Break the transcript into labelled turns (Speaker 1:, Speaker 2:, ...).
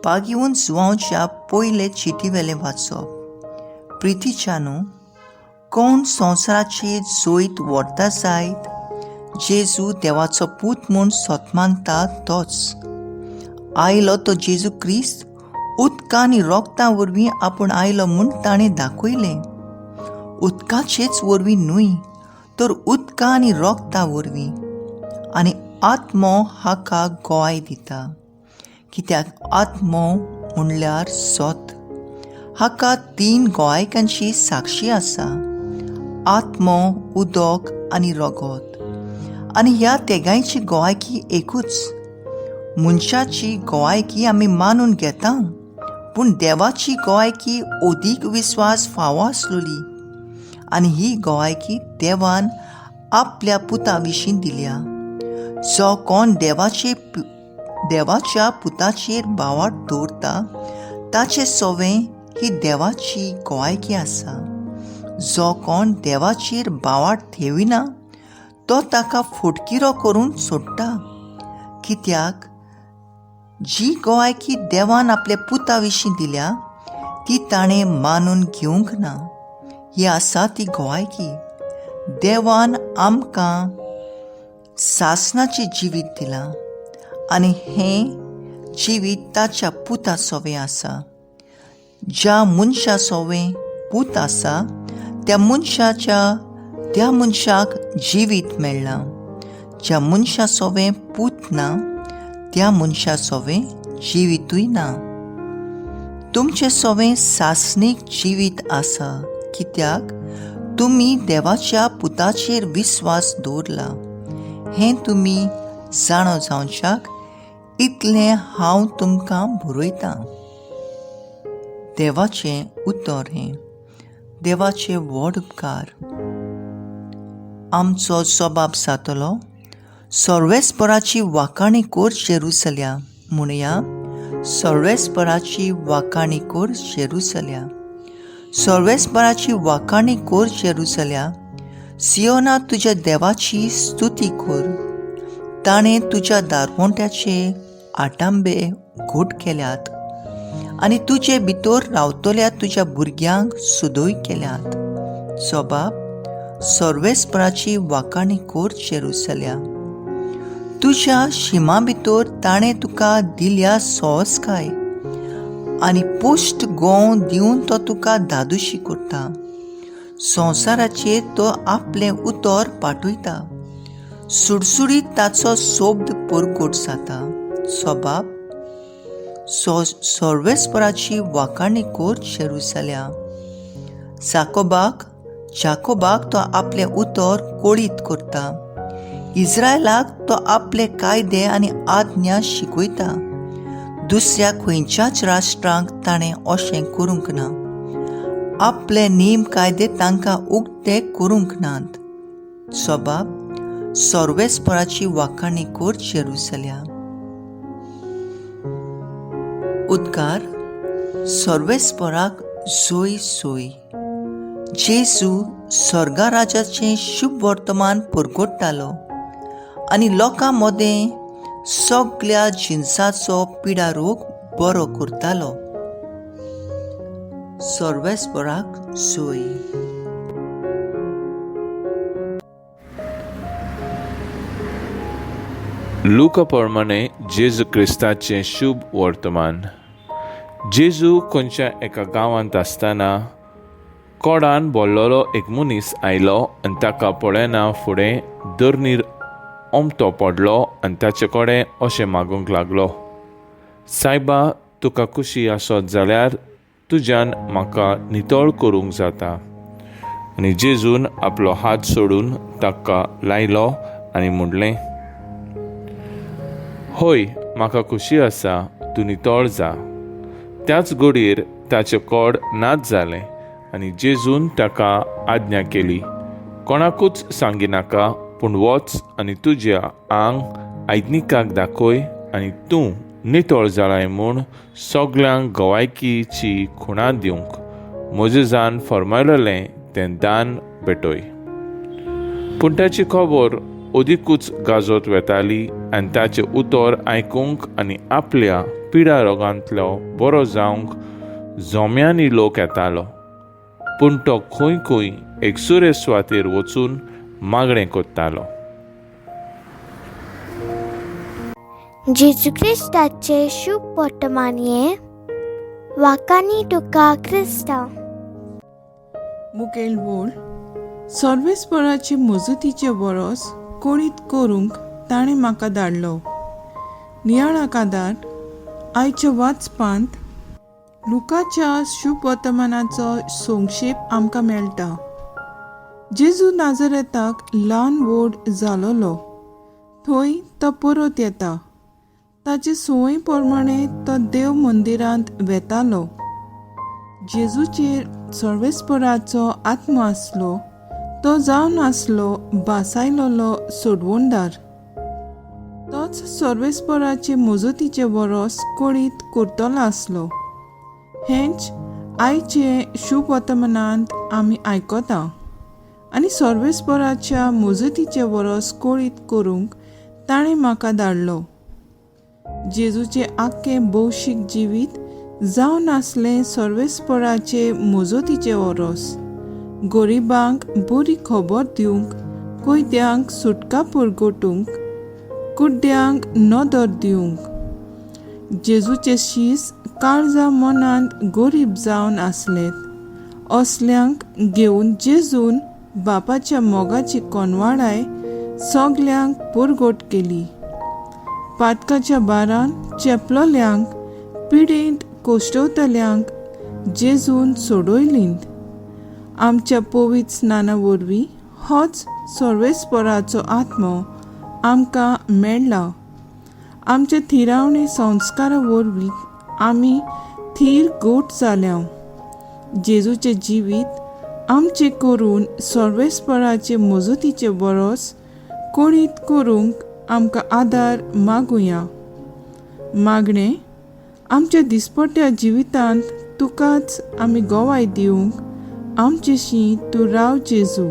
Speaker 1: बागीवन जुवांवच्या पयले चिटीवेलें वाचप. प्रितीच्यानू, कोण संवसाराचेर जैत व्हरता जायत, जेजू देवाचो पूत म्हूण सत मानता तोच. आयलो तो जेजू क्रिस्त उदका आनी रोगता वरवीं आपूण आयलो म्हूण ताणें दाखयलें. उदकाचेच वरवीं न्हय, तर उदका आनी रोगता वरवीं. आनी आत्मो हाका गोवाय दिता, कित्याक आत्मो म्हणल्यार सत. हाका तीन गोवायकांची साक्षी आसा, आत्मो, उदक आनी रगत. आनी ह्या तेगांयची गोवायकी एकूच. मनशाची गोवायकी आमी मानून घेता, पूण देवाची गोवायकी अदीक विस्वास फावो आसलोली. आनी ही गोवायकी देवान आपल्या पुता विशीं दिल्या. जो कोण देवाच्या पुताचेर भावार्थ दवरता ताचे सोवें ही देवाची गोवायकी आसा. जो कोण देवाचेर भावार्थ ठेविना तो ताका फटकिरो करून सोडटा, कित्याक जी गोवायकी देवान आपल्या पुता विशीं दिल्या ती ताणें मानून घेवंक ना. ही आसा ती गोवायकी, देवान आमकां सासणाचें जिवीत दिलां आनी हें जिवीत ताच्या पुता सोवें आसा. ज्या मनशा सोवें पूत आसा त्या मनशाक जिवीत मेळ्ळां. ज्या मनशा सोवें पूत ना त्या मनशा सोवें जिवीतूय ना. तुमचें सोवें सासणीक जिवीत आसा, कित्याक तुमी देवाच्या पुताचेर विस्वास दवरला. हें तुमी जाणो जावच्याक इतलें हांव तुमकां बरयतां. देवाचें उतर हें. देवाचे व्हड उपकार. आमचो जबाब जातलो, सर्वेस्पराची वाखाणी कर जेरुसल्या. म्हणया, सर्वेस्पराची वाखाणी कर जेरुसल्या. सर्वेस्पराची वाखाणी कर जेरुसल्या. सियोना तुज्या देवाची स्तुती कर. ताणें तुज्या दारवंट्याचे आटांबे घट केल्यात आनी तुजे भितर रावतल्या तुज्या भुरग्यांक सुदय केल्यात. जबाब, सर्वेस्पराची वाखाणी कर जेरुसल्या. तुज्या शिमा भितर ताणें तुका दिल्या सोंसकाय आनी पुश्ट गोंव दिवन तो तुका धादोशी करता. संवसाराचेर तो आपलें उतर पाठयता, सुडसुडीत ताचो शब्द परगट जाता. सबाब, सर्वेस्पराची वाखाणी कर जेरुसल्या. जाकोबाक तो आपलें उतर कोळीत करता. इस्रायलाक तो आपले कायदे आनी आज्ञा शिकयता. दुसऱ्या खंयच्याच राष्ट्रांक ताणें अशें करूंक ना. आपले नेम कायदे तांकां उक्ते करूंक नात. सबाब, सर्वेस्पराची वाखाणी कर जेरुसल्या. उद्गार, सर्वेस्पराक जोय सोय. जेजू स्वर्गा राजाचें शुभ वर्तमान परगट्टालो आनी लोकां मदें सगल्या जिनसाचो पिडारोग बरो करतालो. सर्वेस्पराक सोय.
Speaker 2: लुका प्रमाणे जेजू क्रिस्ताचें शुभ वर्तमान. जेजू खंयच्या एका गांवांत आसतना कोडान भरलेलो एक मनीस आयलो आनी ताका पळयना फुडें धरणीर ओमतो पडलो आनी ताचे कडेन अशें मागूंक लागलो, सायबा, तुका खुशी आसत जाल्यार तुज्यान म्हाका नितळ करूंक जाता. आनी जेजून आपलो हात सोडून ताका लायलो आनी म्हणलें, हय, म्हाका खुशी आसा, तूं नितळ जा. त्याच घडयेर ताचें कोड नाच जालें आनी जेजून ताका आज्ञा केली, कोणाकूच सांगिनाका, पूण वच आनी तुज्या आंग आयदनिकाक दाखय आनी तूं नितळ जालाय म्हूण सगल्यांक गवायकीची खुणा दिवंक मोजेजान फर्मायलेलें तें दान भेटय. पूण ताची खबर अदिकूच गाजत वेताली आनी ताचें उतर आयकूंक आनी आपल्या पिडा रोगांतलो बरो जावंक जोम्यांनी लोक येतालो. पूण तो खंय खंय एकसुरे सुवातेर वचून मागणें करतालो.
Speaker 3: जेजू क्रिस्ताचे शुभ वर्तमान हें वाकांनी तुका क्रिस्तांव.
Speaker 4: मुखेल वोळ सर्वेस्पराचे मजतीचे वरोस कोणीत करूंक ताणें म्हाका धाडलो. नियाळाक आदार आयच्या वाचपांत लुकाच्या शुभ वर्तमानाचो संक्षेप आमकां मेळटा. जेजू नाजरेताक ल्हान व्हड जालोलो, थंय तो परत येता. ताचे संवय प्रमाणे तो देव मंदिरांत वेतालो. जेजूचेर सर्वेस्पराचो आत्मो आसलो, तो जावन आसलो भासायलोलो सोडवणदार. तोच सर्वेस्पराचे मजतीचे वरोस कळीत करतलो आसलो. हेंच आयचे शुभ वर्तमानांत आमी आयकता आनी सर्वेस्पराच्या मजतीचे वरोस कळीत करूंक ताणें म्हाका धाडलो. जेजूचें आख्खें भौशीक जिवीत जावन आसलें सर्वेस्पराचे मजतीचे वरोस, गरिबांक बरी खबर दिवंक, कैद्यांक सुटका पुरगोटूंक, कुड्ड्यांक नदर दिवंक. जेजूचे शीस काळजा मनांत गरीब जावन आसलेत असल्यांक घेवन जेजून बापाच्या मोगाची कोनवाडाय सगल्यांक पुरगोट केली. पातकाच्या बारान चेपलोल्यांक, पिडेंत कोश्टवतल्यांक जेजून सोडयलींत. आमच्या पवित्र स्नाना वरवीं होच सर्वेस्पराचो आत्मो आमकां मेळ्ळा. आमच्या थिरावणे संस्कारा वरवीं आमी थीर गोट जाल्या. जेजूचें जिवीत आमचें करून सर्वेस्पराचे मजतीचे बरोस कळीत करूंक आमकां आदार मागुया. मागणें, आमच्या दिसपट्ट्या जिवितांत तुकाच आमी गोवाय दिवंक आमचेशी तूं राव जेजू.